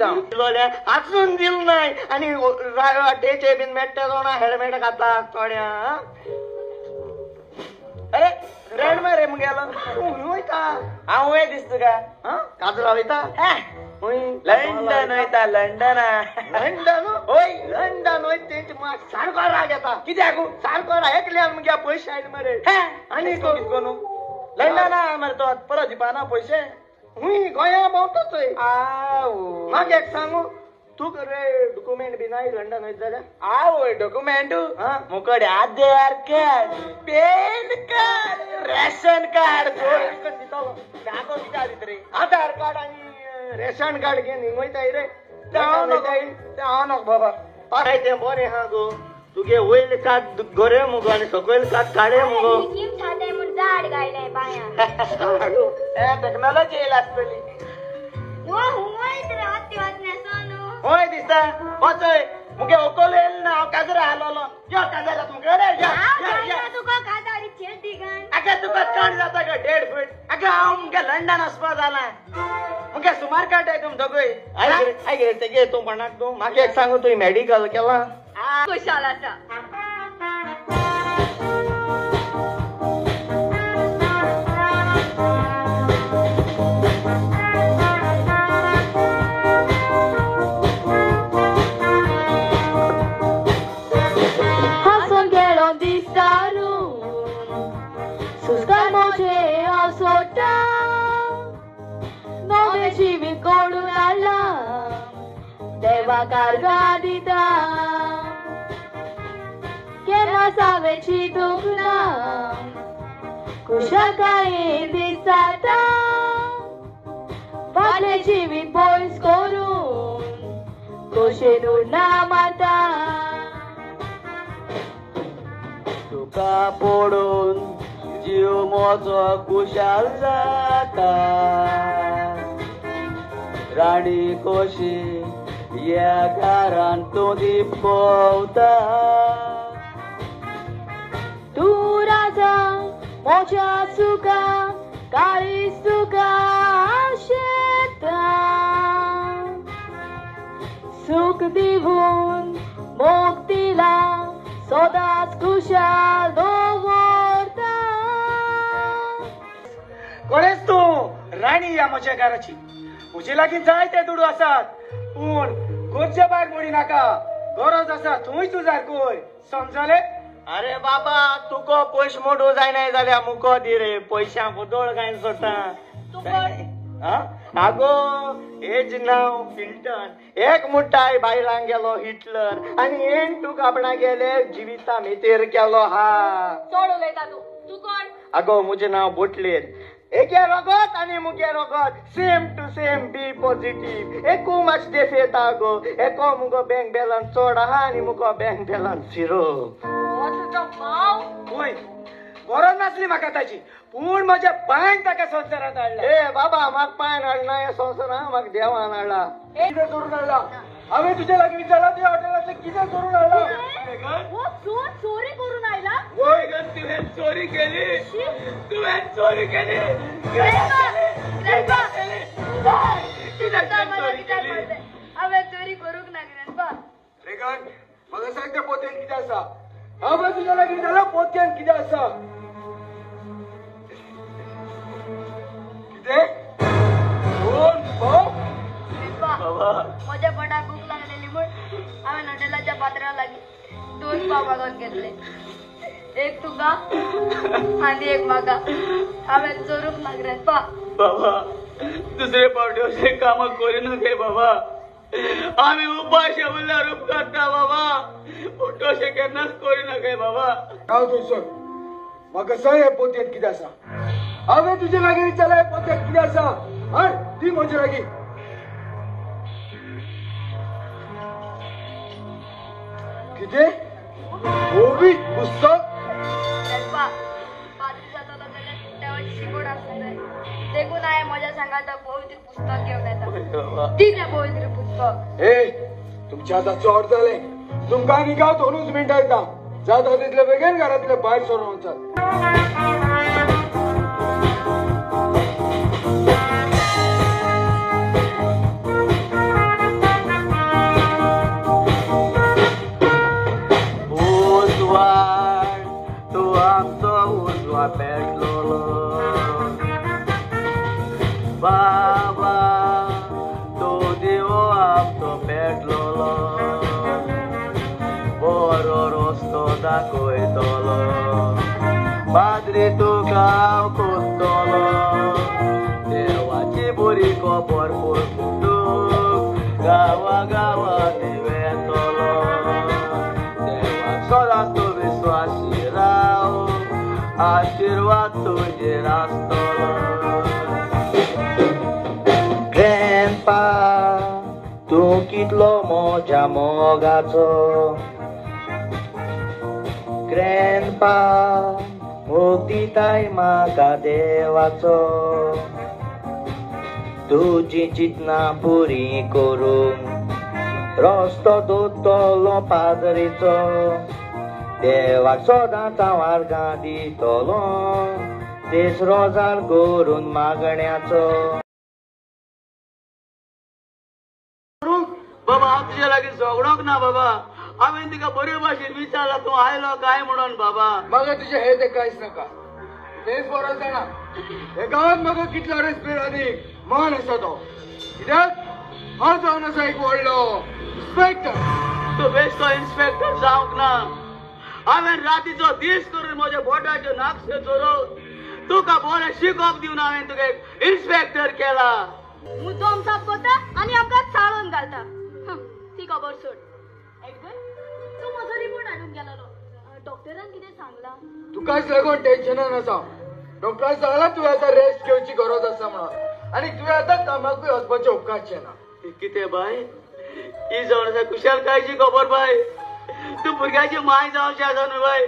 आजून दिल नाही आणि वाटेचे बिन मेट्टे जाणा हेल्मेट घातला थोड्या. अरे रेड मरे मुगेलो तूं वयता? हांव वय दिसता तुका? काजरा वयता? लंडन वयता. London London? हय लंडन वयता. तेंचे म्हाका सारको राग येता. कित्याक सारको राग? एकल्यान मुगे पयशे आयले मरे. आनी कितें करूं? लंडना मरे तो परत दिवपा ना पयशे. हुंय गोंया भोंवता थंय. म्हाका एक सांगू, तुका रे डॉक्युमेंट बी नाय लंडन वयता जाल्यार? आवय document मुकडे Aadhaar card, PAN card, ration card दितलो. दाखोव कित्याक दिता रे? आधार कार्ड आनी रेशन कार्ड घेवन हिंग वयताय रे? तें हांव नको बाबा. पाय तें बरें आहा गो. तुगे वयले कात गोरे मुगो आनी सकयल कात काळे मुगो. टेक्नॉलॉजी येयला आसतली. होय दिसता. वचय मुगे ओकोल येयलो ना. हांव काजरा हालोलो. यो काजरा तुमकां. अगे तुका चड जाता गो 1.5 फूट. अगे हांव मुगे लंडन वचपा जालां. मुगे सुमार काडटाय तुम दोगूय. आयक रे तेगे तूं पणाक तूं म्हाका एक सांगू, तुवें मेडिकल केलां? खुशाल आसा. जिवीत कोडून हाडला देवा कारगा दिता. केन्ना हांवें चिंतूंक ना खुशालकायेन दिसता. फाटलें जिवीत पयस करून खोशेन उडना मारता. तुका पळोवन जीव म्हजो खुशाल जाता. राणी कोशी ह्या घरान तूं दिपवता. तूं राजा म्हज्या सुखा काळीज तुका आशेता. सूख दिवन मोग दिला सदांच खुशाल दवरता. कोणेच तूं राणी ह्या म्हज्या घराची. म्हजे लागीं जायते दुडू आसात पूण गरजे भायर मोडी नाका. गरज आसा थंय तूं जाय कोय. समजलें? अरे बाबा तुका पयशे मोडू जायना जाल्यार मुको दी रे. पयशां बुदोळ काय सोडटा. आगो हेज नांव फिल्टन. एक मुठाय बायलांक गेलो हिटलर आनी हेण तुका आपणा गेले जिविता मेतेर केलो. हा चड उलयता तूं. तूं कोण? आगो म्हजें नांव बोटलेर. एके रगत आनी मुगे रगत same to same B positive. एकू मातशें देफेता गो. एको मुगो बँक बॅलन्स चड आहा आनी मुगो बँक बॅलन्स झिरो. तुजो भाव? वय गरज नासली म्हाका ताची पूण म्हज्या पांयन ताका संवसारांत हाडला. ए बाबा म्हाका पांयन हाडना हें संवसारांत, म्हाका देवान हाडला. कितें चोरून हाडला? हांवें तुजे लागीं विचारलां तुज्या हॉटेलांतलें कितें चोरून हाडला? चोर चोरी करून आयला? वय तुवें चोरी केली. तुवें चोरी केली. हांवें चोरी करूंक ना ग्रँडपा. रेगन म्हाका सांग त्या पोतयेन कितें आसा? हांवें तुज्या लागीं विचारलां पोतयेन कितें आसा? कितें? दोन पाव? म्हज्या पोटाक भूक लागलेली म्हूण हांवें हॉटेलाच्या पात्रा लागीं 2 पाव मागोवन घेतले. एक तुका आनी एक म्हाका. हांवें चोरूंक ना ग्रँडपा. बाबा दुसरे फावटी अशें कामां करिनाकाय बाबा. आमी उपाशी उरल्यार उपकारता बाबा पूण तशें केन्नाच करिनाकाय बाबा. राव थंयसर. म्हाका सांग हे पोतयेंत कितें आसा? हांवें तुजे लागीं विचारलां हे पोतयेंत कितें आसा? हाड दी म्हजे लागीं. कितें? कोवीड पुस्तक? पाद्री जातलो जाल्यार तेव्हा शिकोण आसूंक जाय. देखून हांवें म्हज्या सांगाता पवित्र पुस्तक घेवन येता. दी तें पवित्र पुस्तक. ए तुमच्या आतां चड जालें. तुमकां आनी हांव 2 मिनटां येता. जाता तितले बेगीन घरांतले भायर सरून वचात. आमचो पेटलोलो बरो रस्तो दाखयतलो पाद्री तुका हांव कोत्तलो देवाची बरी खबर पळोवंक गांवा गांवांनी वेतलो देवाक सदांच तूं विस्वासी राव आशिर्वाद तुजेर आसतलो. ग्रँडपा तूं कितलो म्हज्या मोगाचो ग्रँडपा मोग दिताय म्हाका देवाचो तुजी चिंतना पुरी करूंक रस्तो दोतलो पाद्रीचो देवाक सदांच हांव आर्गां दितलो दीस रोजार करून मागण्याचो. बाबा हांव तुज्या लागीं झगडोंक ना बाबा. हांवें तिका बरे भाशेन विचारला तूं आयलो काय म्हणून बाबा. म्हाका तुजें हें तें कांयच नाका. तेंच बरो जाणा हे गांवांत म्हाका कितलो रेस्पेद आनी मान आसा तो. कित्याक हांव जावन आसा एक व्हडलो इन्स्पेक्टर. तूं बेश्टो इन्स्पेक्टर जावंक ना. हांवें रातीचो दीस करून म्हज्या बोटाच्यो नाकशे चोरोवन तुका बरें शिकोवप दिवन हांवें तुका एक इन्स्पेक्टर केला. मुद्दम साफ करता आनी आमकां चाळोवन घालता. ती खबर सोड. एडगर तूं म्हजो रिपोर्ट हाडूंक गेलोलो. डॉक्टरान कितें सांगलां? तुकाच लागून टेन्शनान आसा. डॉक्टरान सांगलां तुवें आतां रेस्ट घेवची गरज आसा म्हणून आनी तुवें आतां कामाकूय वचपाचें उपकारचें ना. कितें बाय ही जावन आसा कुशालकायची खबर बाय. तूं भुरग्याची माय जावची आसा न्हू बाय.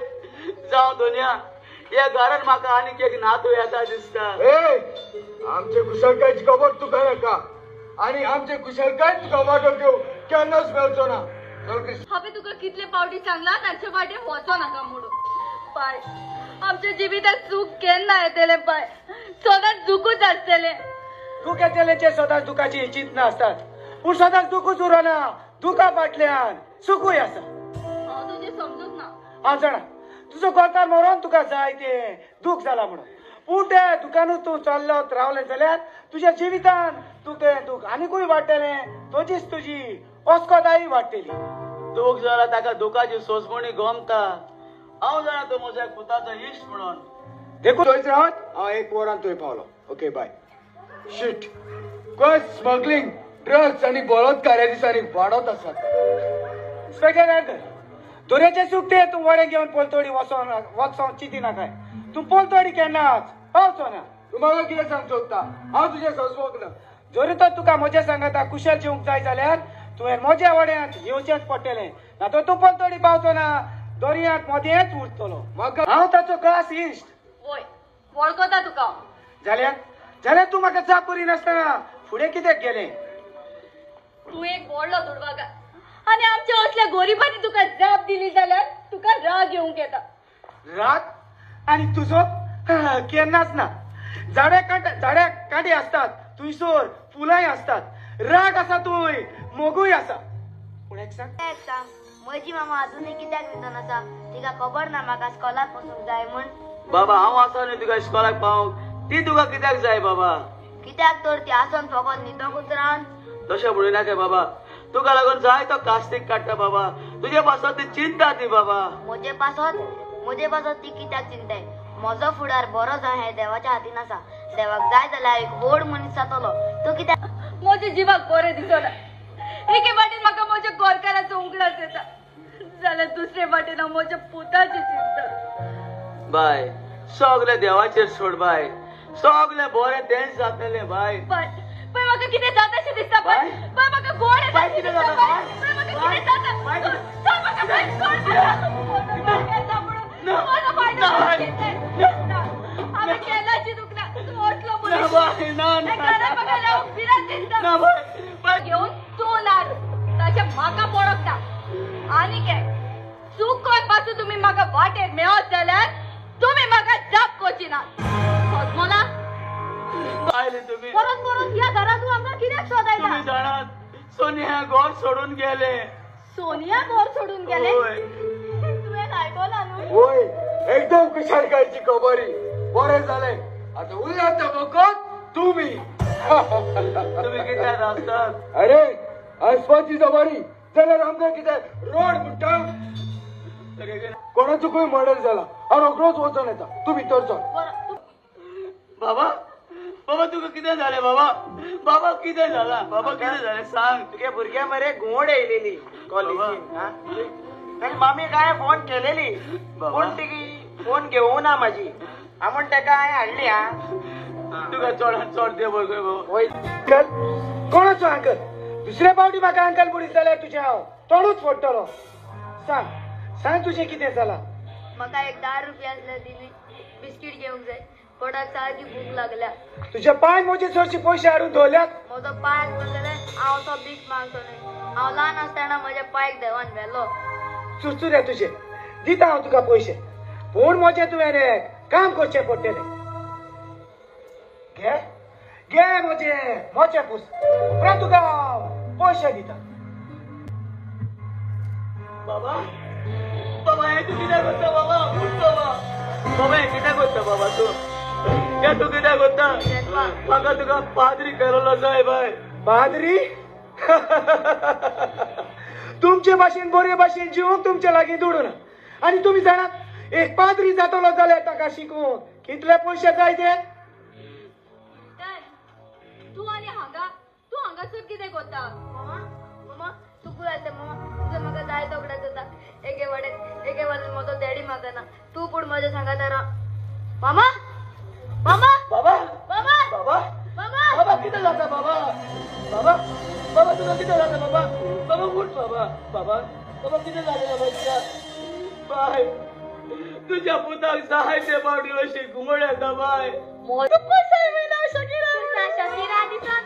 जावं दोनया ह्या घरान म्हाका आनीक एक नातू येता दिसता. ए आमचे कुशालकायची खबर तुका नाका आनी आमचे कुशालकाय तुका वाटो घेवंक केन्नाच मेळचो ना. हांवें तुका कितले पावटी सांगलां तांचे वाटेन वचो नाका म्हणून. पाय आमच्या जिवितांत सूख केन्ना येतलें पाय. सदांच दुखूच आसतलें. दूख येतलें सदांच दुखाची चिंतना आसतात पूण सदांच दुखूच उरना. दुखा फाटल्यान सुखूय आसा. हांव तुजें समजूंक ना. हांव जाणा तुजो गोरकार मरोन तुका जाय तें दूख जालां म्हणून पूण तें दुकानूच तूं चल्लत रावलें जाल्यार तुज्या जिवितान तूं तें दूख आनिकूय वाडटलें. तुजीच तुजी अस्कोताय वाडटली. दूख जाला ताका दुखाची सोंसमणी गमता. हांव जाणा तूं म्हज्या पुताचो इश्ट म्हणून. देखून थंयच रावत हांव एक वरान थंय पावलो. Okay bye. Shit कस स्मगलिंग ड्रग्स आनी बलात्कार्या दिसांनी वाडत आसात. इन्स्पेक्टर दर्याचें सूख तें तूं वडें घेवन पलतडी वचोन वचोन चिंती नाकाय. तूं पलतडी केन्नाच पावचो ना. तूं म्हाका कितें सांगचो सोदता? हांव तुजें सोंसवंक ना. जरी तर तुका म्हज्या सांगाता कुशल जेवंक जाय जाल्यार तुवें म्हज्या वड्यांत येवचेंच पडटलें. ना तर तूं पलतडी पावचो ना. दर्यांत मदेंच उरतलो. म्हाका हांव ताचो खास इश्ट. वय वळखता तुका. जाल्यार जाल्यार तूं म्हाका जाप करिनासतना फुडें कित्याक गेलें? तूं एक व्हडलो दुडवाकार आनी आमच्या असल्या गोरिबांनी तुका जाप दिली जाल्यार तुका राग येवंक येता. राग आनी तुजो केन्नाच ना. झाड्या कांटे आसतात थंयसर फुलांय आसतात. राग आसा थंय मोगूय आसा. पूण एक सांग सांग म्हजी मामा अजूनय कित्याक न्हिदोन आसा? तिका खबर ना म्हाका इस्कोलाक वचूंक जाय म्हूण. बाबा हांव आसा न्हू तुका इस्कोलाक पावंक. ती तुका कित्याक जाय बाबा? कित्याक तर ती आसून फकत न्हिदोंकूच रावन. तशें म्हणू नाका बाबा. तुका लागून जाय तो कास्तीक काडटा बाबा. तुजे पासत ती चिंता ती बाबा. म्हजे पासत ती कित्याक चिंताय? म्हजो फुडार बरो जाय हें देवाच्या हातीन आसा. देवाक जाय जाल्यार एक व्हड मनीस जातलो. तूं कित्याक म्हज्या जिवाक बरें दिसना. एके वाटेन म्हाका म्हज्या गोरकाराचो उगडास येता जाल्यार दुसरे वाटेन हांव म्हज्या पुताची चिंता. बाय सगळें देवाचेर सोड बाय. सगळें बरें तेंच जातलें बाय. बाय बाय म्हाका कितें जाता शें दिसता. बाय बाय म्हाका गोड येता शें दिसता. बाय बाय म्हाका कितें जाता. सोड म्हाका बाय सोड म्हाका. म्हजो फायदो हांवें केन्ना चिंतूंक ना. तूं असलो मनीस. घरांत म्हाका रावंक भिरांत दिसता. घेवन तूं ना तशें म्हाका पडप ना. आनी एक चुकोन पासून तुमी म्हाका वाटेर मेळत जाल्यार तुमी म्हाका जाप करची ना. सोदमो ना? परत परत ह्या घरांत तूं आमकां कित्याक सोदायता? जाणात सोनिया घर सोडून गेले. सोनिया घर सोडून गेले? तुवें आयकलां न्हू? वय एकदम कुशालकायची खबरी. बरें जालें आतां उरला तो फकत तुमी. तुमी कित्याक हांसतात? अरे आसपाची जबारी जाल्यार आमकां कितें रोड म्हणटा? कोणाचो खंय मर्डर जाला, हांव रोखडोच वचोन येता, तूं भितर चल. बाबा बाबा तुका कितें जालें? बाबा बाबा कितें जाला? बाबा कितें जालें सांग. तुगे भुरग्या मरे घुंवड येयलेली कॉलेजीन, ताणी मामी काय फोन केलेली, पूण ती फोन घेवूं ना म्हाजी, हांव म्हण तेका हांवें हाडली. हा तुका चडान चड दे बाबा. अंकल कोणाचो अंकल? दुसऱ्या पावटी म्हाका अंकल म्हणीत जाल्यार तुजें हांव तोंडूच फोडटलो. सांग सांग तुजें कितें जालां? म्हाका एक 10 रुपया आसले दिली, बिस्कीट घेवंक जाय, पोटाक सारकी भूक लागल्या. तुजे पांय म्हजे चडशे पयशे हाडून दवरल्यात. म्हजो पांय आसलो जाल्यार हांव तो भीक मागचो न्हय. हांव ल्हान आसतना म्हज्या पांयक देवान व्हेलो. चुरचुरे तुजे, दिता हांव तुका पयशे, पूण म्हजें तुवें एक काम करचें पडटलें. घे घे म्हजे मोचे पूस, उपरांत तुका हांव पयशे दिता. बाबा बाबा हें तूं कितें करता बाबा? उठ बाबा. बाबा हें कितें करता बाबा तूं? हें तूं कितें करता? म्हाका तुका पाद्री केलोलो जाय बाय. पाद्री? तुमचे भाशेन बरे भाशेन जिवंक तुमचे लागीं दुडू ना, आनी तुमी जाणात एक पाद्री जातलो जाल्यार ताका शिकूंक कितले पयशे जाय ते? तूं आनी हांगा, तूं हांगासर कितें करता? मामा मामा चुकून आसलें मामा, तुजो म्हाका जाय तोकड्याक जाता. एके वाटेन एके वाटेन म्हजो डॅडी मागना, तूं पूण म्हज्या सांगाता राव. मामा मामा बाबा बाबा बाबा बाबा बाबा कितें जाता बाबा? बाबा बाबा तुका कितें जाता बाबा? बाबा उठ बाबा. बाबा बाबा कितें जालें बाबा तुका? बाय तुज्या पुताक जाय ते पावटी अशी घुंवळ येता बाय. शकीरा दिसना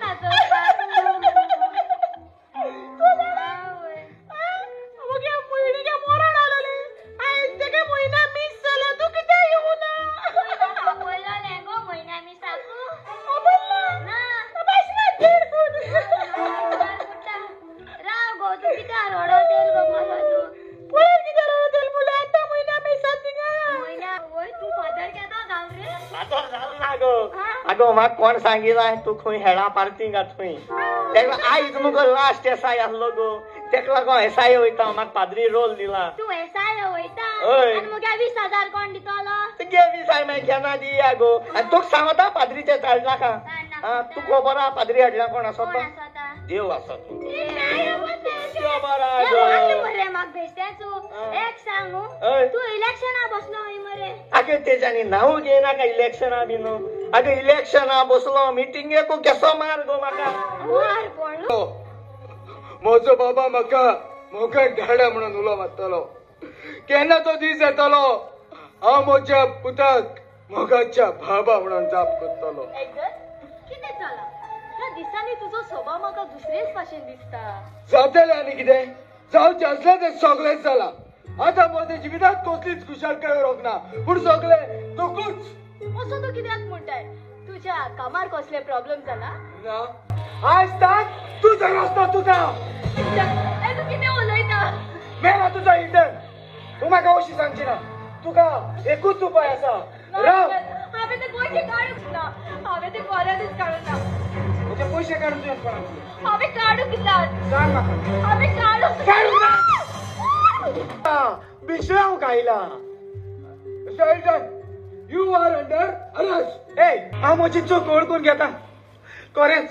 आगो म्हाका कोण सांगिला तूं खंय हेळा पार्किंग थंय, तेका आयज मुगो लास्ट एसआय आसलो गो, तेका लागून एसआय वयता, म्हाका पाद्री रोल दिला. तूं एसआय वयता आनी मुगे 20,000 कोण दितलो? तुगे 20 मागीर केन्ना दिया गो? आनी तुका सांगता पाद्रीचें चाडनाका. तूं खबर आहा पाद्री हाडल्या कोण आसा तो? देव आसा तूं. एक सांगू, तूं इलेक्शना बसलो हय मरे? आगे तेजानी नांव घेयनाका इलेक्शना बी न्हू. आगे इलेक्शना बसलो मिटिंगेकू केसो मार गो म्हाका. मार पडलो. म्हजो बाबा म्हाका मोगान डाडा म्हणून उलो मारतालो. केन्ना तो दीस येतलो हांव म्हज्या पुताक मोगाच्या बाबा म्हणून जाप करतलो. कितें जालां ह्या दिसांनी तुजो स्वभाव म्हाका दुसरेच भाशेन दिसता. जातलें आनी कितें जावचें आसलें तें सगळेंच जालां. आतां म्हज्या जिवितांत कसलीच खुशालकाय उरोंक ना, पूण सगळें दुखूच. असो तूं कित्याक म्हणटाय? तुज्या कामार कसले प्रॉब्लेम जाला? ना आयज ताक तुजो रस्तो तुजा. तूं कितें उलयता? मेला तुजो इंटर्न. तूं म्हाका अशी सांगची ना, तुका एकूच उपाय आसा. राव. हांवें ते पयशे काडूंक ना, हांवें ते कोऱ्यानूच काडूंक ना. म्हजे पयशे काडून तुवें कोणाक? हांवें काडूंक ना. सांग म्हाका. हांवें काडूंक काडूंक ना. बिश्रांव गायला. Mister Elton, you are under arrest. ए हांव म्हजी चूक वळखून घेता. खरेंच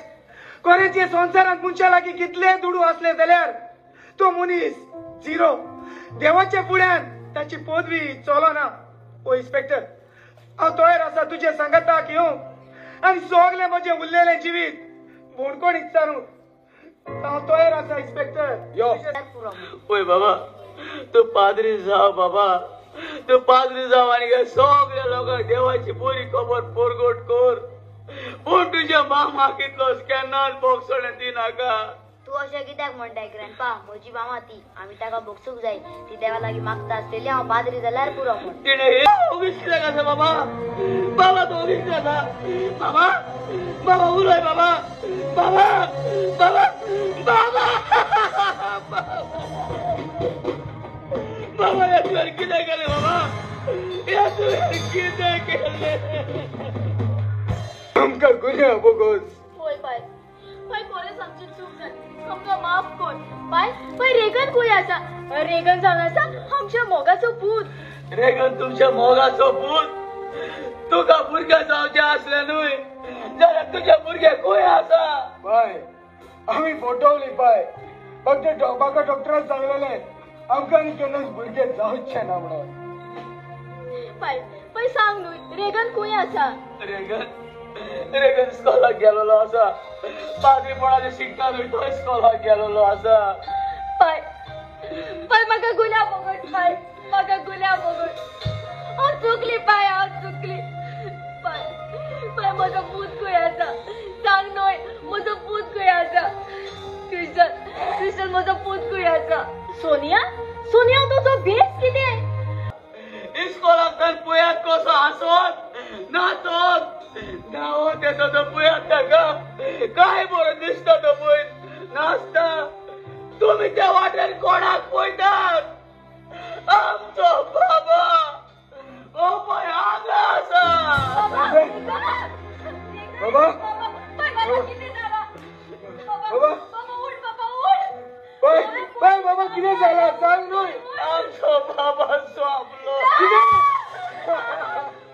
खरेंच हे संवसारांत मनशा लागीं कितले दुडू आसले जाल्यार तो मनीस झिरो. देवाच्या फुड्यान ताची पदवी चलना. ओ इन्स्पेक्टर, हांव तयार आसा तुजे सांगाताक येवंक आनी सगलें म्हजें उरलेलें जिवीत भोणकोणीत सारूंक. हांव तयार आसा इन्स्पेक्टर. यो ओय बाबा तूं पाद्री जाव बाबा, तूं पाद्री जाव आनी सगल्या लोकांक देवाची बरी खबर परगट कर. पूण तुज्या मामाक इतलो केन्नाच बोगसणें दिनाका. तूं अशें कित्याक म्हणटाय ग्रँडपा? म्हजी मामा ती, आमी ताका बोगसूंक जाय. ती देवा लागीं मागता आसतली हांव पाद्री जाल्यार पुरो म्हूण. तिणें हे ओगीच कित्याक आसा बाबा? बाबा तूं ओगीच कित्याक आसा बाबा? बाबा उलय बाबा. बाबा बाबा बाबा बाबा ह्या तुवें कितें केलें बाबा? ह्या तुवें कितें केलें? आमकां गुन्यांव बोगोस. पळय बाय, बाय खरेंच आमची चूक जाली, आमकां माफ कोण. बाय पळय रेगन खंय आसा? रेगन जावन आसा आमच्या मोगाचो पूत. रेगन तुमच्या मोगाचो पूत? तुका भुरगें जावचें आसलें न्हय जाल्यार तुजें भुरगें खंय आसा? बाय आमी फटवली बाय. फक्त म्हाका डॉक्टरान सांगलेलें आमकां आनी केन्नाच भुरगें जावचें ना म्हणून. बाय पळय सांग न्हय रेगन खंय आसा? रेगन रेगन इस्कॉलाक गेलेलो आसा. पाद्रीपणाचें शिकता न्हय तो इस्कॉलाक गेलेलो आसा. बाय बाय म्हाका गुलाब वगड. बाय म्हाका गुलाब वगड. हांव चुकली बाय, हांव चुकली. बाय बाय म्हजो पूत खंय आसा? सांग न्हय म्हजो पूत खंय आसा? क्रिस्टल क्रिस्टल म्हजो पूत खंय आसा? सोनिया सोनिया तुजो भेस कितें? इस्कॉलाक तर पुयात कसो हांसत नाचत धांवत येता तो पुयात ताका काय बरो दिसता तो पळय नाचता. तुमी त्या वाटेर कोणाक पळयतात? आमचो बाबा ओ पळय हांगा आसा. बाबा बाबा बाय बाय बाबा कितें जालां सांग न्हय. आमचो बाबा सोंपलो.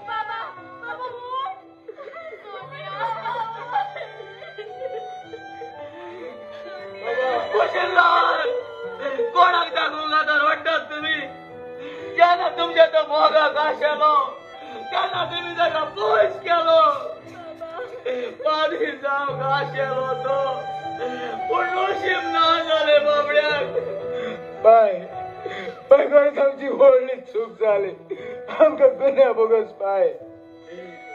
बाबा बाबा उठ. कशें रावात? कोणाक दाखोवंक आतां रडटात तुमी? जेन्ना तुमच्या तो मोगाक आशेलो तेन्ना तुमी ताका पयस केलो. पाद्री जावंक आशेलो तो पूण नशीब ना जालें बाबड्याक. बाय बाय खरेंच आमची व्हडली चूक जाली. आमकां गुन्या बोगस बाय.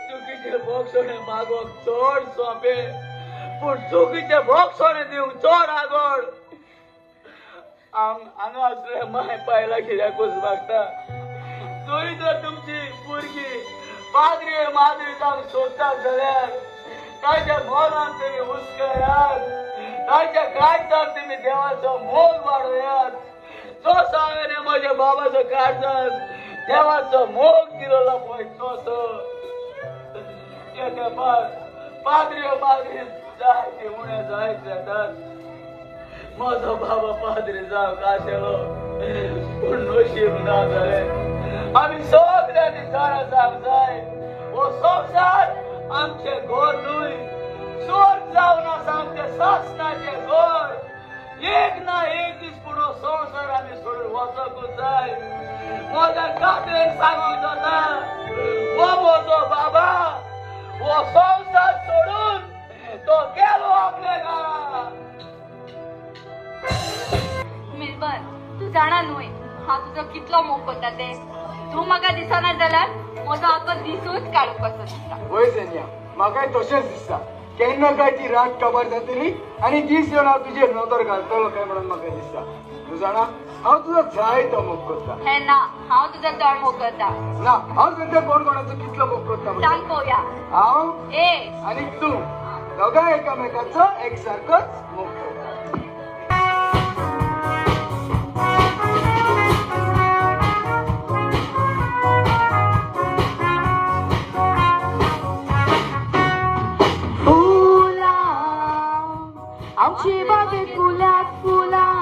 चुकीचें भोगसणें मागोवंक चड सोंपें पूण चुकीचें भोगसणें दिवंक चड आगोड. हांगा आसले माय पायला कित्याकूच मागता. थंय जर तुमची भुरगीं पाद्री माद्री जावंक सोदतात जाल्यार ताच्या मनान तुमी हुस्कयात, ताच्या काळजान तुमी देवाचो मोग वाडयात. तसो हांवें म्हज्या बाबाचो काळजान देवाचो मोग दिलेलो पळय तसो त्या तेंपार पाद्री माद्री जायते उणें जायत येतात. म्हजो बाबा पाद्री जावंक आशेलो पूण नशीब ना जालें. आमी सगल्यांनी जाणा जावंक जाय हो संवसार आमचें घर न्हय, स्वर्ग जावन आसा आमचें सासणाचें घर. एक ना एक दीस पूण हो संवसार आमी सोडून वचोंकूच जाय. म्हज्या खात्रेन सांगूंक जाता हो म्हजो बाबा हो संवसार सोडून तो गेलो आपल्या घरा. मिल्बन तूं जाणा न्हय हांव तुजो कितलो मोग करता तें. तूं म्हाका दिसना जाल्यार म्हजो आको दिसूच काडूंक कसो दिसता. वय सोनिया म्हाकाय तशेंच दिसता. केन्ना काय ती रात काबार जातली आनी दीस येवन हांव तुजेर नदर घालतलो काय म्हणून म्हाका दिसता. तूं जाणा हांव तुजो जाय तो मोग करता. हें ना हांव तुजो चड मोग करता. ना हांव सांगता कोण कोणाचो कितलो मोग करता. सांग पळोवया. हांव ए आनी तूं दोगांय एकामेकाचो एक सारकोच मोग करता. आमची बागेत फुलां फुलां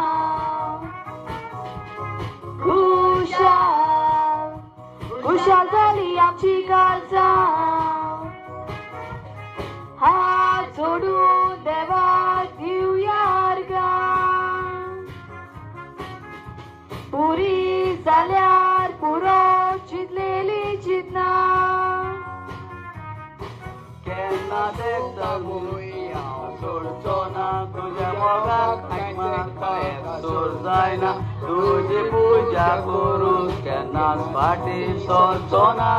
खुशाल खुशाल जाली आमची काळजां. हात जोडून देवाक दिवया अर्गां. पुरी जाल्यार पुरो चिंतलेली चिंतना. केन्ना देखता भूंय हांव सोडचो ना तुज्या मोगाक म्हाका सोड जायना. तुजी पुजा करूंक केन्नाच फाटीं सरचो ना.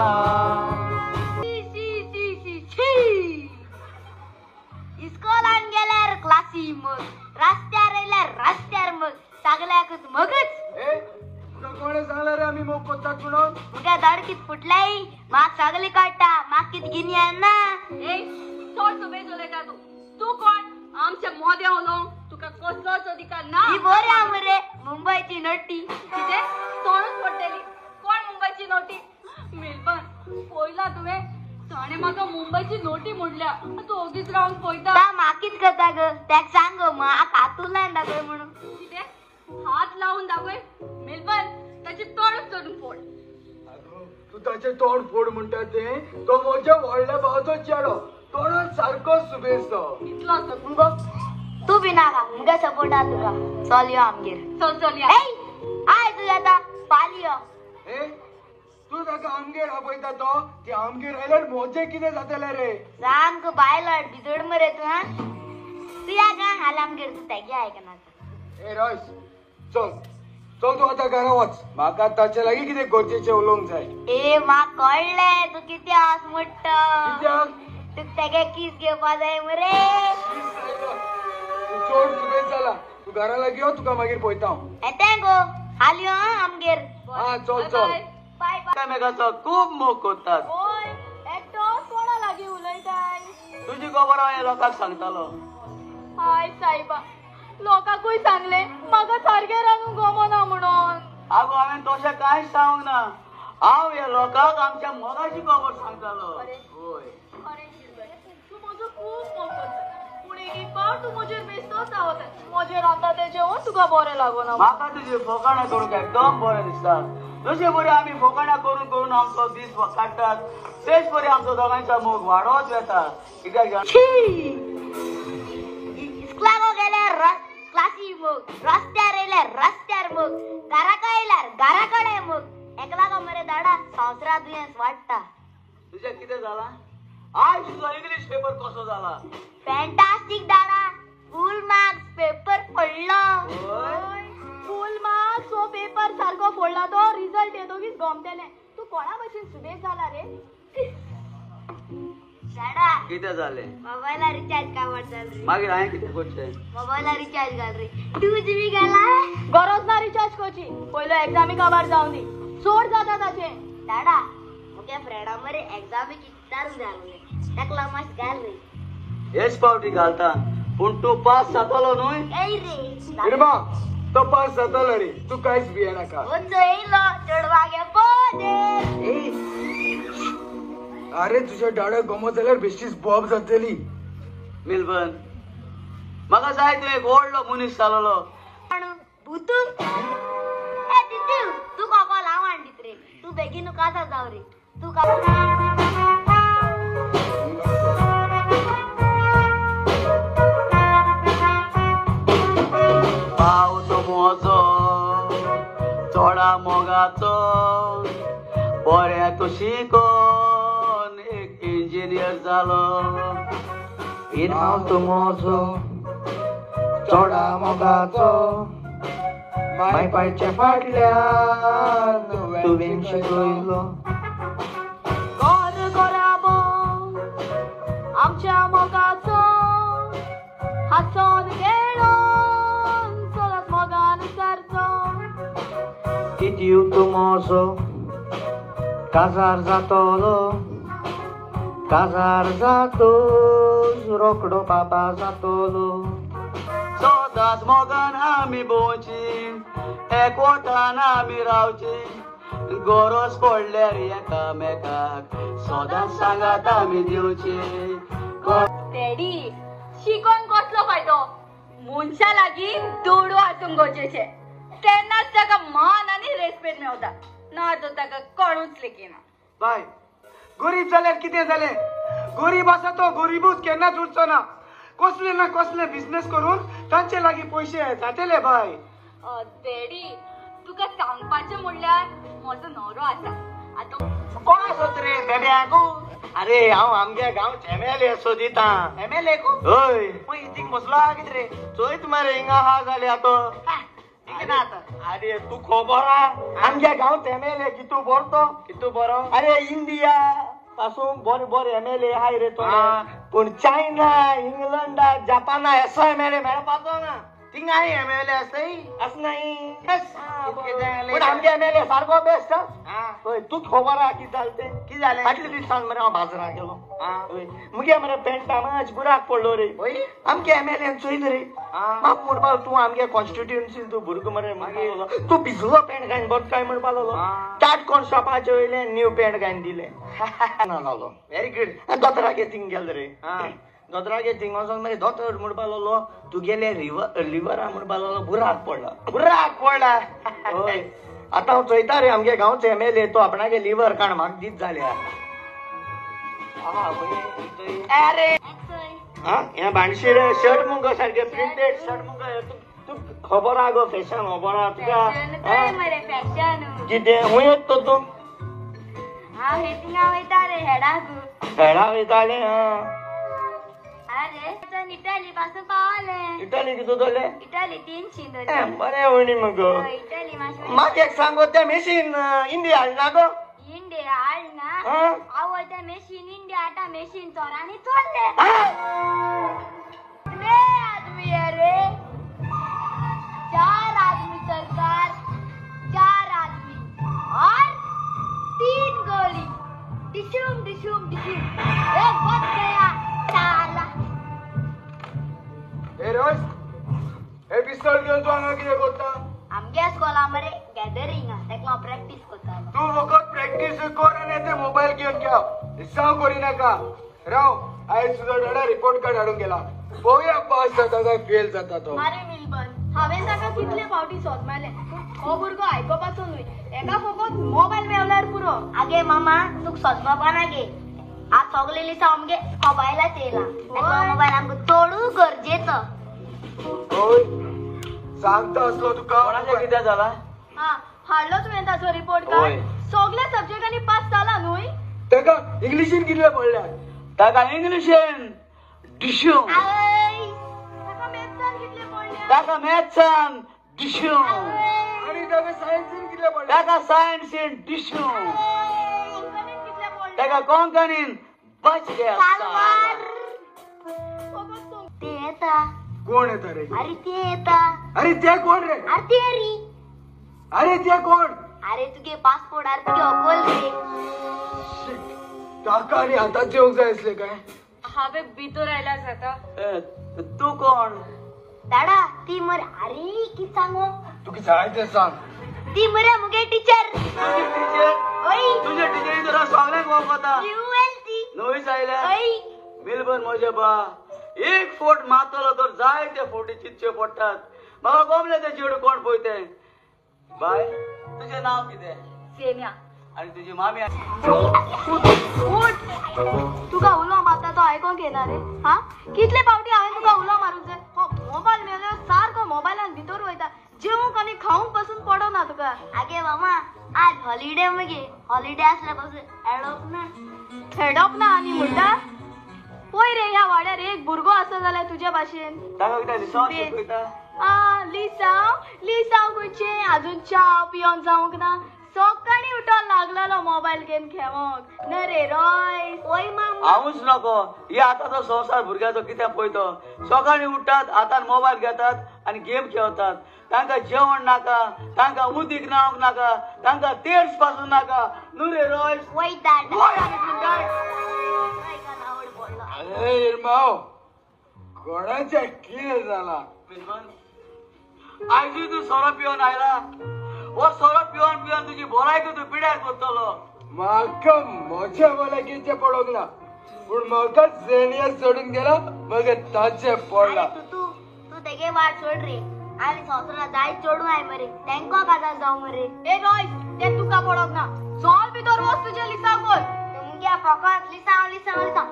इस्कॉलान गेल्यार क्लासी मग, रस्त्यार येयल्यार रस्त्यार मग, सगल्याकच मगच. कोणें सांगलें रे आमी मोग करतात म्हणून? मुगे दाडकीत फुटल्याय म्हाका सगळी कळटा. म्हाका कितें गिन्यान ना. ए चड सुबेज उलयता तूं. तूं कोण आमच्या मोदें उलोवंक? तुका कसलोच अधिकार ना. ही बरी आहा मरे मुंबयची नटी. कितें तोंडूच पडटली. कोण मुंबयची नटी? मिल्बन पळयला तुवें ताणें म्हाका मुंबयची नोटी मोडल्या. तूं ओगीच रावन पळयता. म्हाकीच करता ग, तेका सांग गो म्हाका हातून लावन दाखय म्हणून. कितें हात लावन दाखय? मिल्बन ताचें तोंड चडून फोड. तूं ताचें तोंड फोड म्हणटा तें, तो म्हज्या व्हडल्या भावाचो चेडो, तोंडान सारको सुबेज तो. इतलो मुगो तूं बी नाका, मुगे सपोर्ट आहा तुका. चल यो आमगेर. चल चल या. आय तूं येता फाल्यां यो. तूं ताका आमगेर आपयता तो, ती आमगेर आयल्यार म्हजें कितें जातलें रे? सामको बायलट भिजड मरे तूं. हा तूं या गा हाल आमगेर, तूं तेगे आयकना. ए रॉयस चल चल तूं आतां घरा वच, म्हाका ताचे लागीं कितें गरजेचें उलोवंक जाय. ए म्हाका कळ्ळें तूं कितें आस म्हणटा. कित्याक? तुका तेगे कीस घेवपा जाय मरे. तूं चड सुबेज जाला, तूं घरा लागीं यो, तुका मागीर पळयता हांव. येता गो हाल यो आमगेर. हा चल चल. एकामेकाचो खूब मोग करतात. एकटो कोणा लागीं उलयताय? तुजी खबर हांव लोकांक सांगतालो. हाय सायबा, लोकांकूय सांगलें म्हाका सारकें रांदूंक गमना म्हणून. आगो हांवें तशें कांयच सांगूंक ना, हांव ह्या लोकांक आमच्या मोगाची खबर सांगतालो. हय खरें तूं म्हजो खूब मोग करता, पूण एक फावट तूं म्हजेर बेस्तोच रावता. म्हजेर रांदता तें जेवण तुका बरें लागना. म्हाका तुजी फोकाणां करूंक एकदम बरें दिसता. जशे बरी आमी फोकाणां करून करून आमचो दीस काडटात, तेच बरी आमचो दोगांयचो मोग वाडत वता. कित्याक इस्कुलाक गेल्यार क्लासी मोग, रस्त्यार येयल्यार रस्त्यार मोग, घराक येयल्यार घरा कडेन मोग. एकला मरे दाडा संवसारा दुयेंस वाडटा. तुजें कितें जालां? आयज तुजो इंग्लीश पेपर कसो जाला? फॅन्टास्टीक दाडा, फूल मार्क्स पेपर फोडलो. फूल मार्क्स हो पेपर सारको फोडला तो रिजल्ट येतकीच गमतलें. तूं कोणा भशेन सुबेज जाला रे? दाडा कितें जालें? मोबायला रिचार्ज काबार जाल रे. मागीर हांवें कितें करचें? मोबायला रिचार्ज घाल रे. 2 GB घाला. गरज ना रिचार्ज करची, पयलो एग्जामी काबार जावं दी, चड जाता ताचें. दाडा मुगे फ्रेंडा मरे एग्जामीक विचारूंक जाय आसलें, ताका मातशें घाल रे. हेच फावटी घालता, पूण तूं पास जातलो न्हय? येय रे इरमा, तो पास जातलो रे, तूं कांयच भियेनाका. वचो येयलो चेडवागे पोदे. अरे तुझ्या डाड्याक गमत जाल्यार बेश्टीच बोब जातली. मिल्बन म्हाका जाय तूं एक व्हडलो मनीस जालोलो. भुतू ए तितू, तूं कोकोल हांव हाडीत रे, तूं बेगीन काजार जाव रे. तूं पाव तो म्हजो चोडा मोगाचो, बरें तूं शिकोन एक इंजिनियर जालो. इनाम तूं म्हजो चोडा मोगाचो, माय पायच्या फाटल्यान तुवें शिकयलो. घर घराबो आमच्या मोगाचो, हांसोन खेळोन चलत मोगान सारचो. तितू तूं म्हजो काजार जातलो, काजार जातोच रोकडो बाबा जातलो. सदांच मोगान आमी भोंवची, एकवटान आमी रावची, गरज पडल्यार एकामेकाक सदांच सांगात आमी दिवची. डॅडी शिकोन कसलो फायदो? मनशा लागीं दुडू आसूंक गरजेचें, तेन्नाच ताका मान आनी रेस्पेद मेवता, ना तर ताका कोणूच लेखिना. बाय गरीब जाल्यार कितें जालें? गरीब आसा तो गरीबूच केन्नाच उरचो ना. कसले ना कसले बिझनेस करून तांचे लागीं पयशे जातले. बाय डॅडी तुका सांगपाचें म्हणल्यार म्हजो न्हवरो आसा आतां. कोण आसत रे बेब्याकू? अरे हांव आमगे गांवचे एमएलए सोदिता. एमएलए कू? हय. इतीक बसलो आहा कितें रे? चोयत मरे हिंगा आहा जाल्यार आतां. अरे तूं खबर आहा आमगे गांवचे एमएलए कितू बरो तो? कितू बरो? अरे इंडिया पासून बरे बरे एमएलए आहाय रे तो, पूण चायना, इंग्लंडा, जपाना एसो एमएलए मेळपाचो ना. थिंगा आनी एमएलए आसताय आसनाय पण आमगे एमएलए सारको बेस्ट. हय तूं खबर आहा कितें जालें तें? कितें जालें? फाटल्या दिसान मरे हांव बाजारांत गेलो. हय मुगे मरे पेंटा मातशें बुराक पडलो रे. हय आमगे एमएलएन चोयलें रे. म्हाका म्हणपाक तूं आमगे कॉन्स्टिट्युएन्सीन तूं भुरगो मरे मागीर तूं भिजलो पेंट घालून बरो काय म्हणपाक लागलो. ताट कोण शॉपाचे वयल्यान न्यू पेंट घालून दिलें. ना जालो. Very good. दोतोरागे थिंग गेलो रे. दोतोरागे थिंग वचोन मागीर दोतोर म्हणपाक लागलो तुगेले लिवरा म्हणपाक लागलो बुराक पडला. बुराक पडला? हय. आतां हांव चोयता रे आमगे गांवचो एमएलए तो आपणागे लिवर काण म्हाका दीत जाल्यार. अरे हें भाणशी रे शर्ट मुगो सारकें प्रिंटेड शर्ट मुगो. तूं खबर आहा गो फॅशन खबर आहा तुका? कितें खूंय येता तर तूं? हांव हे थिंगा वयता रे हेडाक. हेडा वयतालें? अरे इटली पासून पावले. इटली कितू जालें? इटली 300 धरले. बरें वयनी मुगो. इटली मातशें म्हाका एक सांगो तें मॅशीन इंडिया हाडना गो? इंडिया हाडना. आवय तें मॅशीन इंडिया हाडटा मॅशीन चोरांनी चोरलें. रे आदमी रे 4 आदमी सरकार 4 आदमी और 3 गोली डिशुम डिशुम डिशुम एक बच गया साला. ए रोज हे पिस्तोल घेवन तूं हांगा कितें करता? आमगे स्कॉला मरे गॅदरिंग आसा तेका हांव प्रॅक्टीस करतालो. तूं फकत प्रॅक्टीस कर आनी ते मोबायल घेवन घेव. लिसांव करिनाका. राव आयज तुजो डॅडा रिपोर्ट कार्ड हाडूंक गेला. पळोवया पास जाता काय फेल जाता तो. आरे मिलबन हांवें ताका कितले फावटी सोदमालें हो भुरगो आयकोपाचो न्हय. एका फकत मोबायल मेवल्यार पुरो. आगे मामा तुका सोदपाक ना गे. आज सगळे लिसांव आमगे मोबायलाच येयला. तेका मोबायल आमकां चडू गरजेचो. हय सांगता आसलो तुका. कोणाचें कितें जाला? हा हाडलो तुवें ताचो रिपोर्ट कार्ड? सगल्या सब्जेक्टांनी पास जाला न्हय? ताका इंग्लिशीन कितले पडल्या? ताका इंग्लिशीन डिशूम. ताका मॅथ्सान कितले पडल्या? ताका मॅथ्सान डिशूम. आनी ताका सायन्सीन कितले पडल्या? ताका सायन्सीन डिशूम. ताका कोंकणीन बच गया. ते येता. कोण येता रे? अरे ते येता. अरे ते कोण रे? अरे ते री. अरे ते कोण? अरे तुगे पासपोर्ट अरे तुगे अकोल रे. ताका आनी आतांच येवंक जाय आसलें काय? हांवें भितर आयला जाता. तूं कोण? दादा ती मरे. अरे कितें सांगू तुका जाय तें सांग. ती मरे मुगे टिचर. तुजी टिचर? तुज्या टिचरी तुका सगळ्यांक वळखता. नवीच आयल्या? मिलबन म्हजे बा एक फोट मारतलो तर जाय ते फोटी चितचे पडटात. म्हाका गमलें तें चेडूं कोण पळय तें. बाय तुजें नांव कितें? सेन्या. आनी तुजी मामी? उठ तुका उलो मारता तो आयकोंक येना रे? हा कितले फावटी हांवें तुका उलो मारूंक जाय? हो मोबायल मेळ्ळो सारको मोबायलान भितर वयता. जेवंक आनी खावंक पासून पडना तुका. आगे मामा आज हॉलिडे मगे. हॉलिडे आसल्या पासून हेडप ना. हेडप ना आनी म्हणटा? पळय रे ह्या वाड्यार एक भुरगो आसा जाल्यार तुजे भाशेन. ताका कितें लिसांव शिकयता? आ लिसांव लिसांव खंयचें आजून च्या पियोन जावंक ना. सकाळीं उठोन लागलेलो मोबायल गेम खेळोंक. न रे रॉय. ओय मामा हांवूच नको. हे आतांचो संवसार भुरग्याचो कितें पळयतो. सकाळीं उठ्ठात हातान मोबायल घेतात आनी गेम खेळतात. तांकां जेवण नाका, तांकां उदीक न्हावंक नाका, तांकां तेर्स पासून नाका. न्हू रे रॉय? वय दादा. वय आनी म्हणटाय. अरे इरमाव कोणाच्या कितें जाला? आयजूय तूं सोरो पिवन आयला? हो सोरो पिवन पिवन तुजी भलायकी तूं पिड्यार करतलो. म्हाका म्हज्या भलायकेचें पडोंक ना पूण म्हाका जेनिया सोडून गेला म्हाका ताचें पडला. तूं तूं तेगे वाट सोड रे आनी संवसारांत जाय चेडूं आय मरे तेंको काजार जावं मरे. ए रॉय तें तुका पडोंक ना. चल भितर वच तुजें लिसांव कर. तुमगे फकत लिसांव लिसांव लिसांव.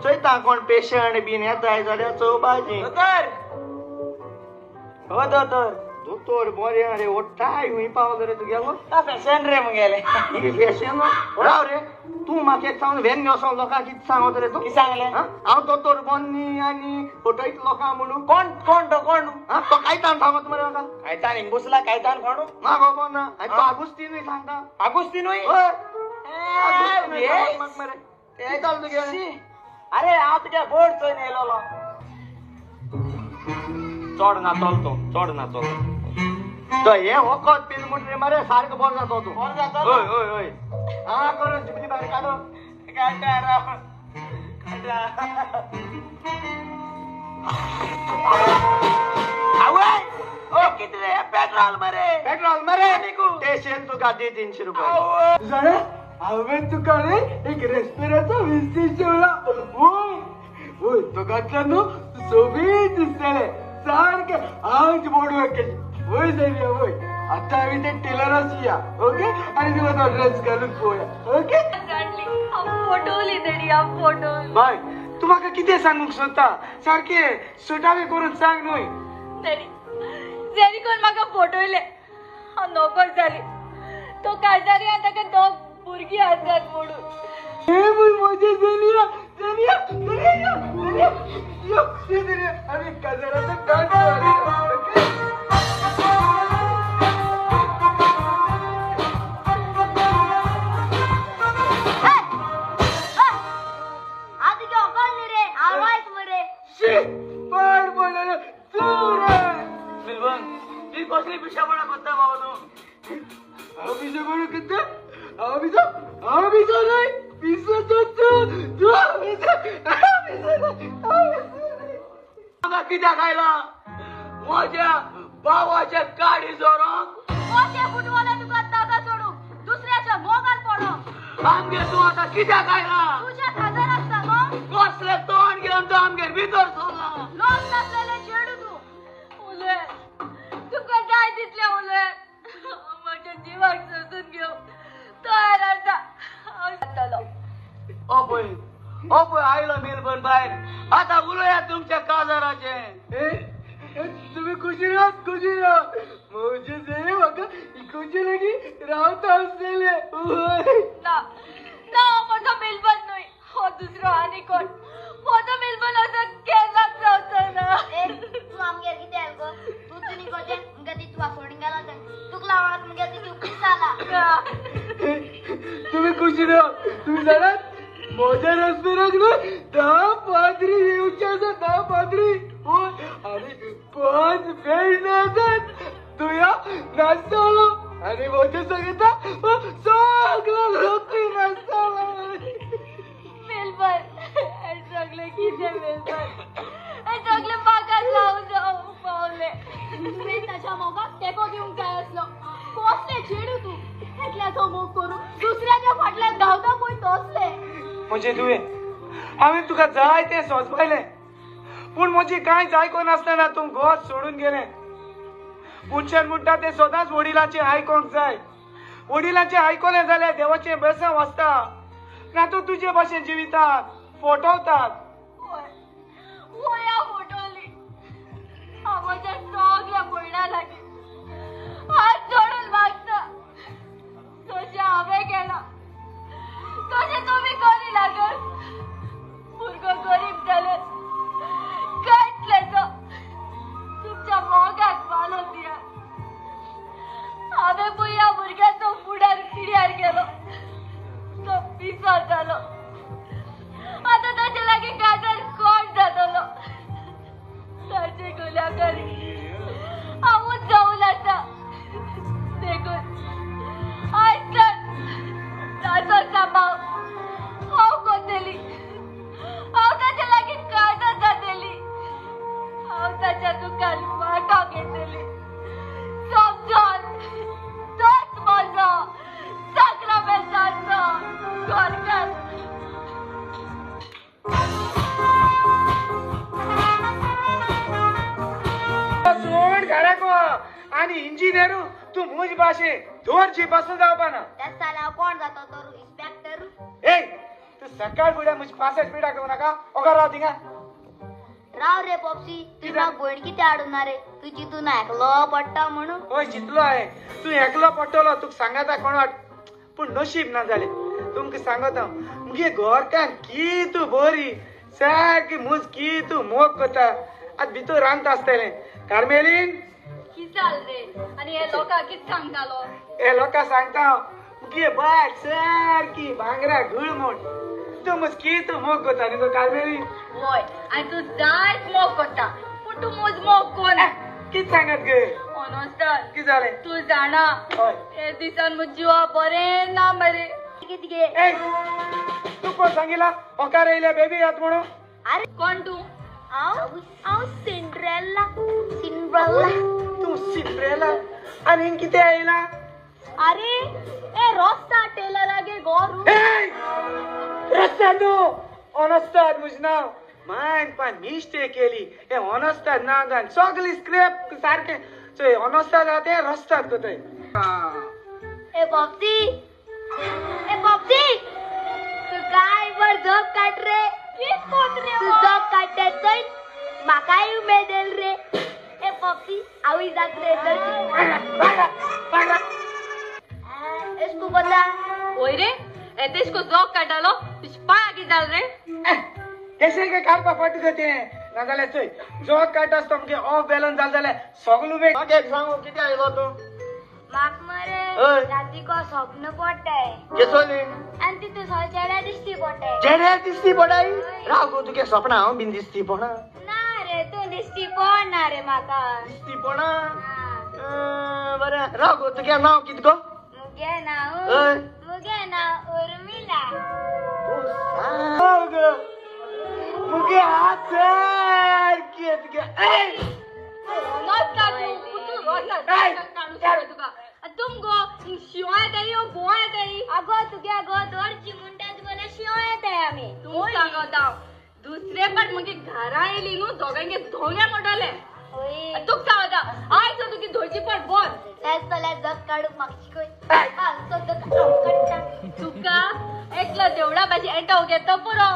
चोयता कोण पेशंट बीन येताय जाल्यार चोवपाची. दोतोर हो दोतोर. दोतोर बरें रे ओट्टाय खूंय पावलो रे तुगेलो? फॅशन रे मुगेलें. फॅशन? राव रे तूं म्हाका एक सांग व्हेन वचोन लोकांक कितें सांगत रे तूं? कितें सांगलें? हांव दोतोर बन्नी आनी फटयत लोकांक म्हणून. कोण कोण तो कोण? तो कायतान सांगत मरे म्हाका. कायतान इंगुसला कायतान कोण? म्हाका खबर ना. आनी तो आगुस्तीनूय सांगता. आगुस्तीनूय? हय. कितें जालें तुगेलें? अरे हांव तुगे बोर्ड चोयन येयलोलो. चड ना चल तूं, चड ना चल. तो हे वखद पील म्हणटकीर मरे सारको बरो जातो तूं. बरो जातो? हय हय हय. आं करून जिबली भायर काडून काडटा राव काडटा. आवय कितें रे पेट्रोल मरे, पेट्रोल मरे ते तुका दी 300 रुपया. जाणा हांवें तुका रे एक रेस्टोरंटाचो विजीट जेवला. वय वय तो घातला न्हू सोबीत दिसतलें सारकें. हांव बोडवे केली वय जाली वय. आतां आमी ते टेलराच या ओके, आनी तुका तो ड्रेस घालून पळोवया ओके. बाय तूं म्हाका कितें सांगूंक सोदता? सारकें सुटावें करून सांग न्हय. जेरी कोण म्हाका फटयलें, हांव नोकर जाली. तो काजारी आनी ताका दोग भुरगीं आसात म्हणून. म्हजें जेनिया जेनिया जेनिया जेनिया आमी काजाराचो डान्स करूया. कसली पिशेपणा करता बाबा तूं? हांव पिशेपणा करता? हांव पिसो? हांव पिसो न्हय, पिसो तो तूं. तूं पिसो, हांव पिसो न्हय, हांव पिसो न्हय. हांगा कित्याक आयला? म्हज्या भावाच्या गाडी जोरोंक. कशें फुटवाले तुका ताका सोडूंक, दुसऱ्याच्या मोगान पडोंक. आमगेर तूं आतां कित्याक आयला? तुज्या खाजर आसता गो. कसलें तोंड घेवन तूं आमगेर भितर सरला? लोक नासलेलें चेडूं तूं. उलय तुका जाय तितलें उलय, म्हज्या जिवाक सोसून घेव तयार आसा. हांव जातलो. ओ पळय आयलो मिलबर्न भायर. आतां उलया तुमच्या काजाराचें. तुमी खुशी राव, खुशी राव. म्हजें जें म्हाका इकोवचें लागीं रावता आसतलें. ना ना, हो म्हजो मिलबर्न न्हय, हो दुसरो आनी कोण. म्हजो मिलबर्न असो केन्नाच जावचो ना. तूं आमगेर कितें आयल गो? तूं तुनी गोजें मुगे ती तुका सोडून गेलो थंय. तुका लावणाक मुगे ती उपीस जाला. तुमी खुशी राव. तुमी जाणात म्हज्या रेस्पेराक न्हय 10 पाद्री येवचे आसा, 10 पाद्री. हय आनी 5 भेंड आसात. तूं या नाचतलो आनी म्हजे सांगता सगळो लोकूय नाचतलो. मिलबर्न हें सगळें कितें मिलबर्न, हें सगळें म्हाका जावं जावं पावलें. तुवें ताच्या मोगाक तेंको दिवंक जाय आसलो. कसलें चेडूं तूं, एकल्याचो मोग करून दुसऱ्याच्या फाटल्यान धांवता पळय तसलें. म्हजें तुवें हांवें तुका जाय तें सोंसपायलें, पूण म्हजी कांयच आयकून नासतना तूं घर सोडून गेलें. मनशान म्हणटा तें सदांच वडिलांचें आयकोंक जाय. वडिलांचें आयकलें जाल्यार देवाचें बेसांव आसता, ना तूं तुजे भाशेन जिवितात फटवतात. वय हांव फटवली. हांव म्हज्या सगल्या म्हणण्या लागीं हात जोडून मागता, तशें हांवें केलां तशें तुमी करी लागत. भुरगो गरीब जाले कांयतलेचो तुमच्या मोगाक मालो दियात. हांवें पळय ह्या भुरग्याचो फुडार पिड्यार गेलो, तो पिसो जालो. आतां ताचे लागीं काजार कोण जातलो? ताचे गुन्यांवकारी हांवूच जावन आसा. देखून आयज तर ताचो सांबाळ हांव करतली. हांव ताचे लागीं काजार जातली. हांव ताच्या दुखान वांटो घेतली. समजोन तोच म्हजो साक्रामेंताचो घरकार. सोड घराक आनी इंजिनियर तूं म्हज भाशेन दोन जीप आसून जावपाना. तेच जाल्यार कोण जातो तर इन्स्पेक्टर? ए तूं सकाळ फुडें म्हजी पासट पिडा घेवं नाका. ओगा राव थिंगा. राव रे पोपसी, तुवें म्हाका भयण कितें हाडून ना रे? तूं चिंतून एकलो पडटा म्हणून. हय चिंतलो हांवें, तूं एकलो पडटलो तुका सांगता कोण वाट, पूण नशीब ना जालें. तुमकां सांगता मुगे घरकान्न कितू बरी, सारकी मुज कितू मोग करता. आतां भितर रांदता आसतलें. कार्मेलीन कितें जालें रे? आनी हे लोकांक कितें सांगतालो? हे लोकांक सांगता हांव, मुगे बायल सारकी भांगरा गुळ म्हूण. तूं मस्की तूं मोग करता न्ही गो कार्मेली? वय, आनी तूं जायत मोग करता, पूण तूं म्हज मोग कोना. कित सांगत गे? अनस्ताद, कित जालें? तूं जाणा हे दिसान म्हज्या जिवा बरें ना मरे. कित गे? ए, तूं कोण सांगिला होकार येयल्या बेबी यात म्हणून? अरे कोण तूं? हांव हांव सिंड्रेला. सिंड्रेला. तूं सिंड्रेला आनी हिंग कितें आयला? अरे ए रोस्ता टेलर गे गोरू. रस्ता न्हू, अनस्ताद म्हजें नांव. मायन पान मिस्टेक केली. हे अनस्ताद नांव घाल सगळी स्क्रॅप सारकें. चोय अनस्ताद आहा तें रस्ताद कोतय. ए बाबजी, ए बाबजी, तूं काय बर झोप काड रे. तूं झोप काडटा चोय म्हाकाय उमेद येयल रे. ए बाबजी आवय जात रे. एसको कोता? वय रे, एतेशको झोप काडटालो तुजे पांय कितें जाल रे? केशें काय काडपा फाटी गो तें, नाजाल्यार चोय जोग काडटा आसता अमकें ऑफ बॅलन्स जालें जाल्यार सगलो वेळ. म्हाका एक सांगू कितें आयलो तूं? म्हाका मरे रातीको स्वप्न पडटाय. केसोली? आनी तितून सगळे चेड्या दिश्टी पडटाय. चेड्या दिश्टी पडाय? राव गो, तुगे सपनां हांव बीन दिश्टी पडना. ना रे, तूं दिश्टी पडना रे म्हाका. दिश्टी पडना? बरें राव गो, तुगे नांव कितें गो? मुगे नांव? मुगे नांव उर्मिला. तूं सांग गो मुगे हात सारके तुगे. तुमगो शिंव येताय गोवा येताय. अगो तुगे गो दर चिमुंटा तुगेले शिंव येताय आमी. तूं सांगता दुसरे पाट मगे घरा येयली न्हू दोगांगे दोंगे मोडले. तुका सांगता आयज तुगे धोयची पाट बंद. तेच जाल्यार जग काडूंक म्हाका शिकय. तुका एकलो देवळा भाजी एंटो घेता पुरो.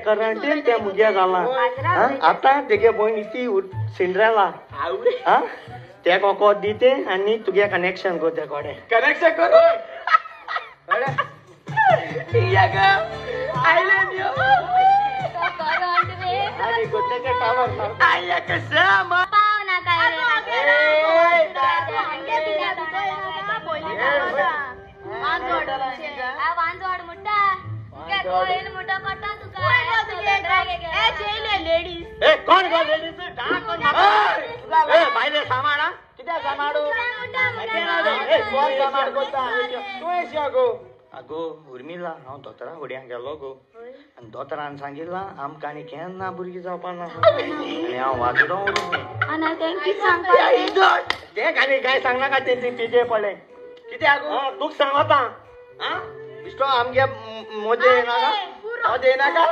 करंटीन ते मुगे जाला. आतां तेगे भयण ती सिंड्रेला ते कोको दिते आनी तुगे कनेक्शन कर ते कोडे. कनेक्शन कर. कोण गो लेडीज? बायले सामाड कित्याक सामाडू? कोण सामाड करता तूं येशी गो? आगो उर्मिला, हांव दोतोरा फुड्यां गेलो गो आनी दोतोरान सांगिल्लां आमकां आनी केन्ना भुरगीं जावपा ना आनी हांव वाजडो उरलें. तें आनी कांय सांगनाका, तें पिजे पडलें. कितें आगो तुका सांगता बिश्टो आमगे मोजे येनाका, मोजे येनाका.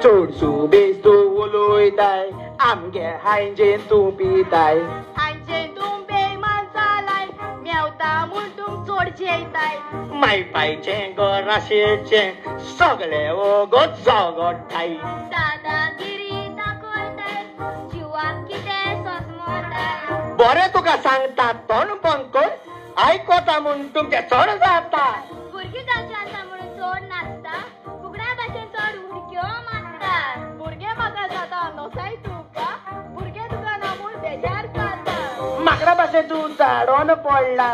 चोडसू बेस तूं उलयताय, आमगे हांयजेन तूं पिताय. हांयजेन तूं बेमान जालाय, मेवता म्हूण तूं चोड जेयताय. माय पायचें घर आशिल्चें सगळें वोगोत जगोटाय. दादागिरी दाखयताय जिवाक कितें सोसमोताय. बरें तुका सांगता तोंड बंद कर आयकोता म्हूण तुमचें चड जाता. भुरगीं जावचीं आसा म्हणून चड नाचता कुकड्या भाशेन चड उडक्यो मारता. भुरगे म्हाका जाता नोसाय तुका भुरगे तुका ना म्हूण बेजार जाता. माकडा भाशेन तूं झाडोन पडला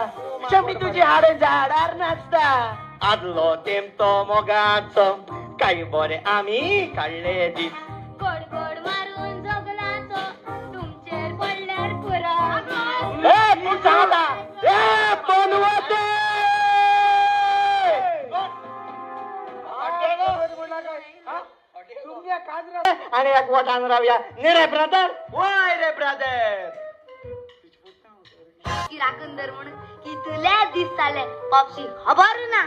शमी तुजी हाडे झाडार नाचता. आदलो तेम तो मोगाचो काय बरें आमी काडले दीस. गोड गोड मारून जगलाचो तुमचेर पडल्यार पुरो. ए तूं सांगता ए पनवते. आनी एक वटान रावया न्ही रे ब्रदर? वय रे ब्रदर. राखून धर म्हणून कितले दीस जाले पॉपसी खबर ना.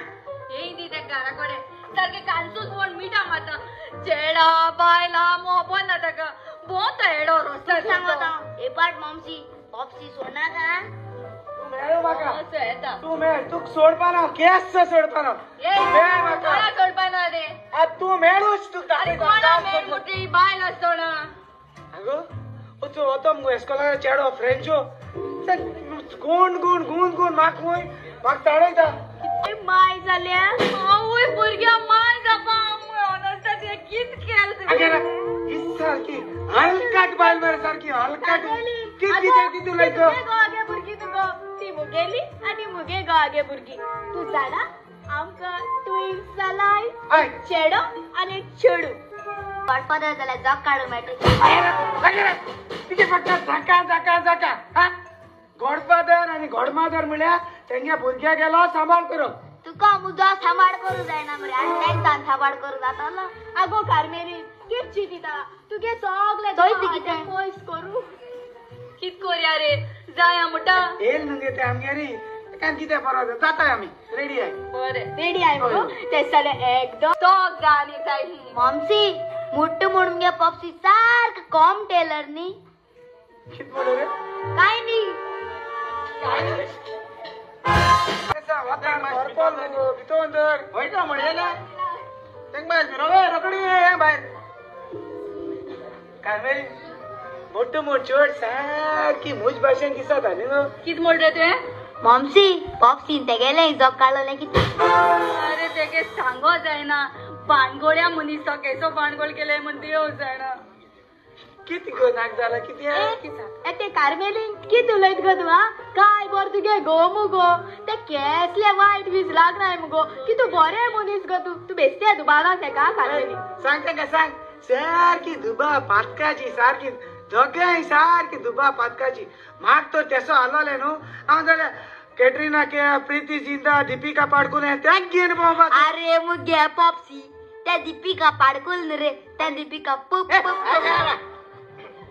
येई दी त्या घरा कडेन सारके कानसूच म्हण मिठा मारता. चेडा बायला मोबन ना ताका भोंवता येडो रोस्तार. सांगता हे पाट मॉमसी पॉपसी सोडनाका. तूं मेळ म्हाका तूं मेळ तुका सोडपाना केस सोडपाना. मेळ म्हाका सोडपाना रे तूं मेळूच तुका. कोणा मेळ मोठी बायल आसतना. आगो वतो मुगो एस्कोला चेडो फ्रेंचो गुण गुण गुण गुण म्हाका मुय म्हाका ताडयता. माय जाल्या आवय भुरग्या माय जावपा कित केलें. ही सारकी हलकट बायल मरे सारकी हलकट. कित कितें कितें उलयता गो आगे भुरगीं तुगो ती मुगेली आनी मुगे गो आगे भुरगीं. तूं जाणा आमकां ट्विन्स जालाय चेडो आनी चेडू. गॉडफादर जाल्यार जग काडूंक मेळटा. तिचे फक्त जाका जाका जाका. हा गॉडफादर आनी गॉडमादर म्हळ्यार तेंगे भुरग्या गेलो सांबाळ करप. तुका मुजो सांबाळ करूं जायना मरे आनी तेंकां सांबाळ करूं जातलो. आगो कार्मेलीन कित चिंतिता तुगे सगळे पयस करूं कित कोरया रे जाया म्हणटा. येयल न्हू गे ते आमगेरी तेका कितें बरो जाताय आमी रेडी I. बरें रेडी I मगो तें जाल्यार एकदम दोग जाणी जाय. मॉमसी मोट्टू म्हूण मुगे पॉपसी सारको कॉम टेलर न्ही. कित म्हणलें रे? काय न्ही. वयता म्हणलें तेंका भायर फिरोवं रोखडी भायर. कार्मेलीन मोट्टू म्हूण चेड सारकी म्हज भाशेन दिसता न्ही गो. कित म्हणलें तुवें? मॉमसी पॉपसीन तेगेलें जग काडलें कितें. अरे तेगे सांगो जायना बाणगोळ्या मनीस केसो बाणगोळ केले म्हण देव जाणा. कित गो नाक जाला कितें. ते कार्मेलीन कित उलयत गो तूं. आं काय बरें तुगे गो मुगो ते केसले वायट वीज लागनाय मुगो की तूं बरें मनीस गो तूं. तूं बेस्ते दुबानास हेका कार्मेलीन. सांग तेंका सांग सारकी दुबा पातकाची सारकी दोगांय सारकी दुबा पातकाची. म्हाका तो तेसो आलोले न्हू हांव जाल्यार कॅटरीना के प्रीती जिंदा दीपिका पाडकुले तेंक घेवन भोंवपाक. अरे मुगे पॉपसी त्या दीपिका पाडकुल न्हू रे त्या दीपिका पुप पुप.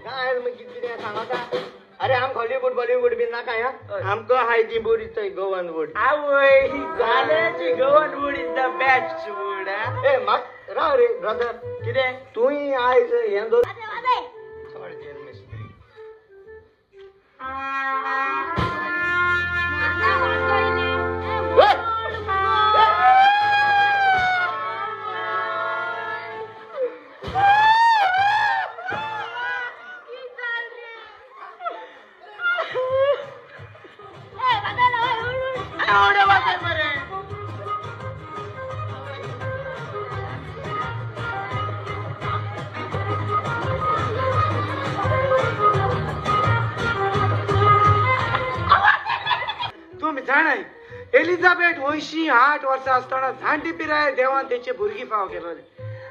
काय कितें सांगता. अरे आमकां हॉलिवूड बॉलिवूड बी नाका. आमकां हाय ती बरी थंय गोवन वूड. आवय जाल्याची Goan wood is the best wood. ए म्हाका राव रे ब्रदर कितें तूंय आयज हें दवर. चड जेल मिस्त्री. जाणाय एलिझाबेथ 88 वर्सां आसतना जाणटी पिराय देवान तेचे भुरगीं फाव केलोले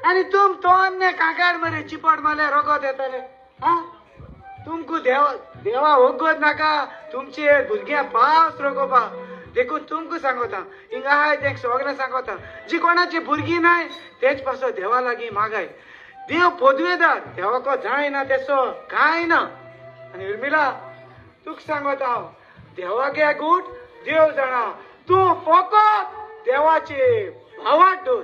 आनी तुम तोन्ने कागार मरे चिपट मारले रोगत येताले. हा तुमकां देवा देवा वगत नाका तुमचे भुरग्यां पावस रोगोवपा. देखून तुमकां सांगता हिंगा आहाय तेंक सगळें सांगता जी कोणाची भुरगीं नाय तेच पासो देवा लागीं मागाय. देव पदवेदार देवाको जायना तेसो कांय ना. आनी उर्मिला तुका सांगता हांव देवागे गूट देव जाणा तूं फकत देवाचे भावात दवर.